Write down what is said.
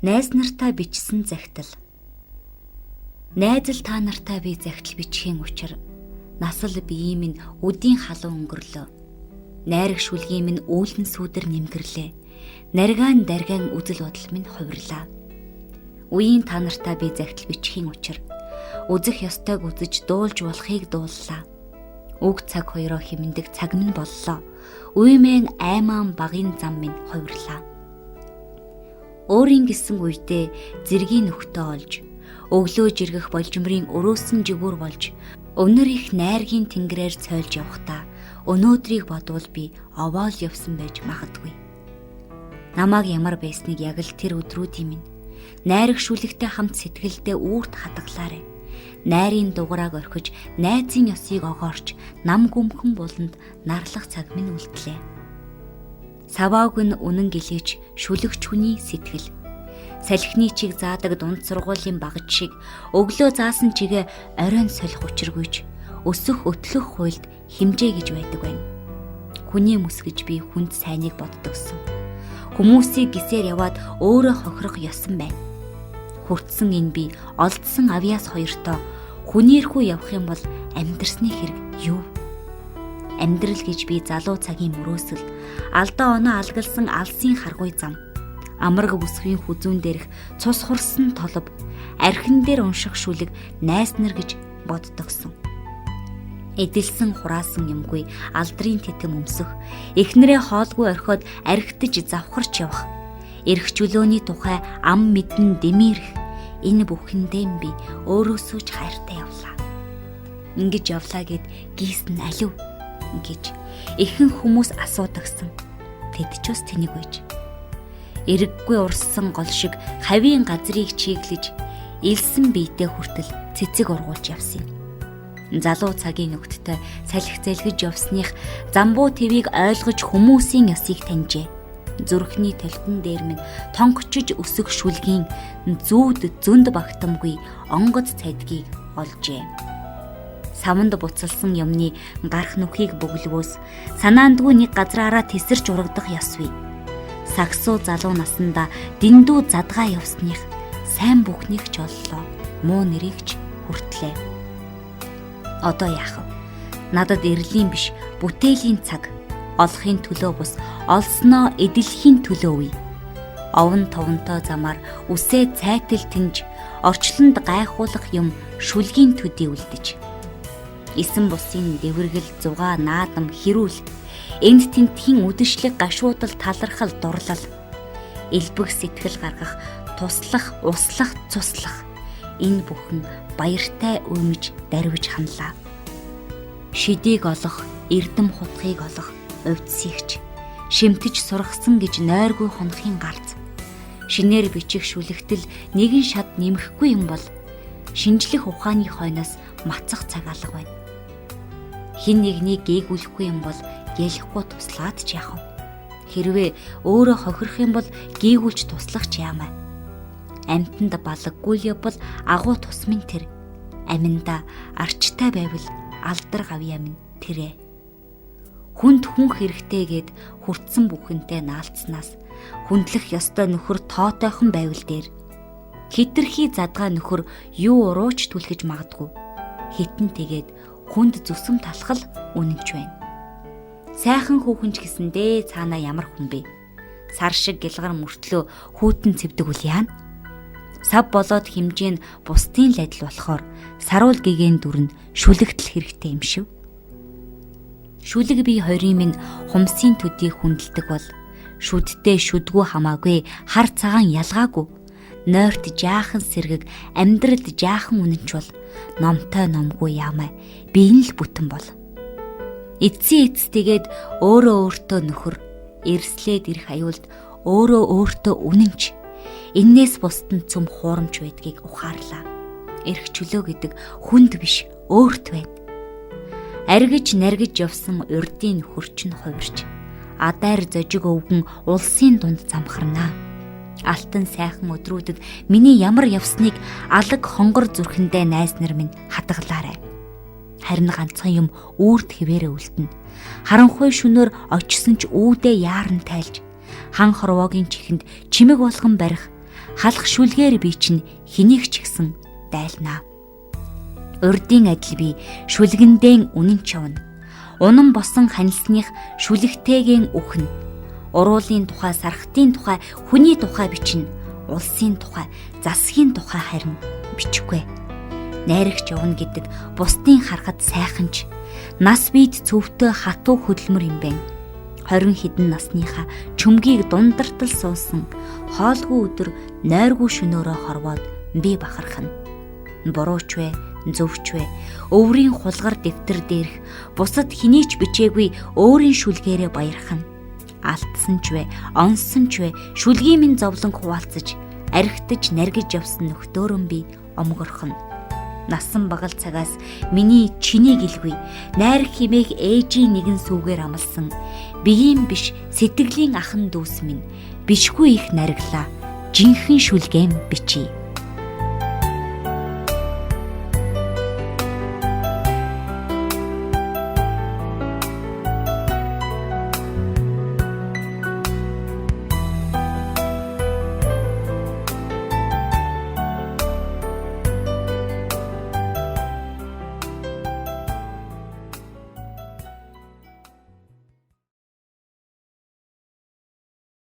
Найз нартаа бичсэн захидал. Найзал та нартаа би захидал бичихийн учир насал биеийн минь үдийн халуун өнгөрлөө. Найраг шүлгийн минь үүлэн сүүдэр нэмгэрлээ. Наргаан даргаан үзэл бодол минь хувирлаа. Үеийн та нартаа би захидал бичихийн учир үзэх ёстойг үзэж дуулж болохыг дууллаа. Үг цаг хоёроо хэмндэг цаг минь боллоо. Үемэн аймаан багын зам минь хувирлаа. Өөрийн гисэн үедээ зэргийн нөхтөө олж, өглөө жиргэх болжмрын өрөөсөн жигүүр болж, өнөр их найргийн тэнгэрээр цойлж явхдаа өнөөдрийг бодвол би овоол явсан байж магадгүй. Намайг ямар байсныг яг л тэр өдрүүдийн минь найраг шүлэгтэй хамт сэтгэлдээ үүрт хадгалаарай. Найрын дугурааг орхиж, найзын ёсыг огоорч, нам гүмхэн буланд нарлах цаг минь үлдлээ. Савааг нь үнэн гэлээч шүлэгч хүний сэтгэл. Салхины чиг заадаг дунд сургуулийн багж шиг өглөө заасан чигээ оройн солих учиргүйч өсөх өтлөх хуйлд хэмжээ гэж байдаг байна. Хүний мэс гэж би хүнд сайныг боддогсон. Хүмүүсийг гисээр яваад өөрөө хохирох ёсон байна. Хүртсэн энэ би олдсон авьяас хоёртоо хүнийрхүү явах юм бол амьдрсны хэрэг юу? Амьдрал гэж би залуу цагийн мөрөөсөл, алдаа оноо алгалсан алсын харгуй зам, амраг бүсгийн хүзүүн дээрх цус хурсан толб, архин дээр унших шүлэг найс нар гэж боддогсон. Эдэлсэн хураасан юмгүй алдрын тэтэм өмсөх, эхнэрээ хоолгүй орхиод архитж завхарч явах, эрх чөлөөний тухай ам мэдэн дэмийрэх, энэ бүхэндээ би өөрөөсөө ч хайртай явлаа. Ингэж явлаа гэд гийсэн алив гэж ихэнх хүмүүс асуудагсан. Тэд ч бас тэнэг байж. Эрэггүй урссан гол шиг хавийн газрыг чиглэж элсэн биетэй хүртэл цэцэг ургуулж явсан юм. Залуу цагийн нөхдөдтэй салхи зэлгэж явсных замбуу твийг ойлгож хүмүүсийн ёсыг таньжээ. Зүрхний толтон дээр минь тонгочж өсөх шүлгийн зүүд зөнд багтамгүй онгоц цайдгийг олжээ. Саванд буцалсан юмны гарах нүхийг бөглөвөөс санаандгүй нэг газраараа тесэрч урагдах ёсвэ. Сагсуу залуу насанда дэндүү задгаа явсных сайн бүхнийг ч оллоо, муу нэрийг ч хүртлээ. Одоо яах вэ? Надад эрлийн биш, бүтээлийн цаг. Олохын төлөө бус, олсноо эдлэхийн төлөө үе. Овон товонтой замаар үсээ цайтал тэнж, орчлонд гайхуулах юм шүлгийн төдий үлдэж. Эсэн бусын дэвэргэл зугаа наадам хэрүүл энд тентхийн үдэшлэг гашуудал талархал дурлал элбэг сэтгэл гаргах туслах услах цуслах энэ бүхэн баяртай өмж дарвиж ханлаа. Шидийг олох, эрдэм хутгийг олох увдсыгч шимтэж сургасан гэж нойргүй хонохын гарц шинээр бичих шүлэгтэл нэгэн шат нэмэхгүй юм бол шинжлэх ухааны хойноос мацах цаг алга байна. Хин нэгнийг гээгүүлэхгүй юм бол ялахгүй туслаад ч яах вэ? Хэрвээ өөрөө хохирох юм бол гээгүүлж туслах ч яамай. Амьтанд балаггүй явбал агуу тус минь тэр. Аминда арчтай байвал алдар гавьяа минь тэрэ. Хүнд хүн хэрэгтэй гэд хүртсэн бүхэнтэй наалцснаас хүндлэх ёстой нөхөр тоотойхон байвал дээр хитрхи задгаа нөхөр юу урууч түлхэж магадгүй. Хитэн тэгээд хүнд зүсэм талхал үнэнч байна. Сайхан хүүхэн ч гэсэндээ цаанаа ямар хүн бэ? Сар шиг гэлгар мөртлөө хүүтэн цэвдэг үл яана. Сав болоод хэмжээ нь бусдын л адил болохоор саруул гэгээн дүр нь шүлэгтэл хэрэгтэй юм шив. Шүлэг би хоёрын минь хумсын төдий хүндэлдэг бол шүдтэй шүдгүү хамаагүй хар цагаан ялгаагүй нойрт жаахан сэргэг амьдралд жаахан үнэнч бол номтой номгүй яамай би нь л бүтэн бол. Эцсийн эц тэгээд өөрөө өөртөө нөхөр эрслээд ирэх аюулд өөрөө өөртөө үнэнч эннээс бусд нь цөм хуурамч байдгийг ухаарлаа. Эрх чөлөө гэдэг хүнд биш өөрт байна. Аргиж наргиж явсан урдын нөхөрч нь хувирч адаар зожиг өвгөн улсын дунд замхарнаа. Алтан сайхан өдрүүдэд миний ямар явсныг алаг хонгор зүрхэндээ найз нар минь хадгалаарай. Харин ганцхан юм үүрт хിവэрэ үлдэнэ. Харанхуй шөнөөр очисон ч үүдээ яаран тайлж хан хорвоогийн чихэнд чимэг болгон барих Халах шүлгээр би чинь хэнийг ч гэсэн дайлнаа. Урдын адил би шүлгэндээ үнэн ч явна. Унан босон ханилсных шүлэгтэйгэн үхэн. Уруулын тухай, сархтын тухай, хүний тухай бичнэ. Улсын тухай, засгийн тухай харин бичихгүй. Найрагч явна гэдэг бусдын харахад сайхан ч нас бид цөвтөө хатуу хөдөлмөр юм байна. 20 хэдэн насныхаа чөмгийг дундартал суусан хоолгүй өдөр нойргүй шөнөөрөө хорвоод би бахархна. Бурууч вэ, зөвч вэ? Өврийн хулгар дэвтэр дээрх бусад хэний ч бичээгүй өөрийн шүлгээрээ баярхна. Алдсан ч вэ, онсон ч вэ, шүлгийн минь зовлон хуваалцаж, архитаж наргиж явсан нөхдөөрөн би омгорхно. Насан багал цагаас миний чиний гэлгүй найр химээх ээжийн нэгэн сүгээр амлсан биеийн биш сэтгэлийн ахан дүүс минь бишгүй их нарглаа жинхэнэ шүлгээн бичий.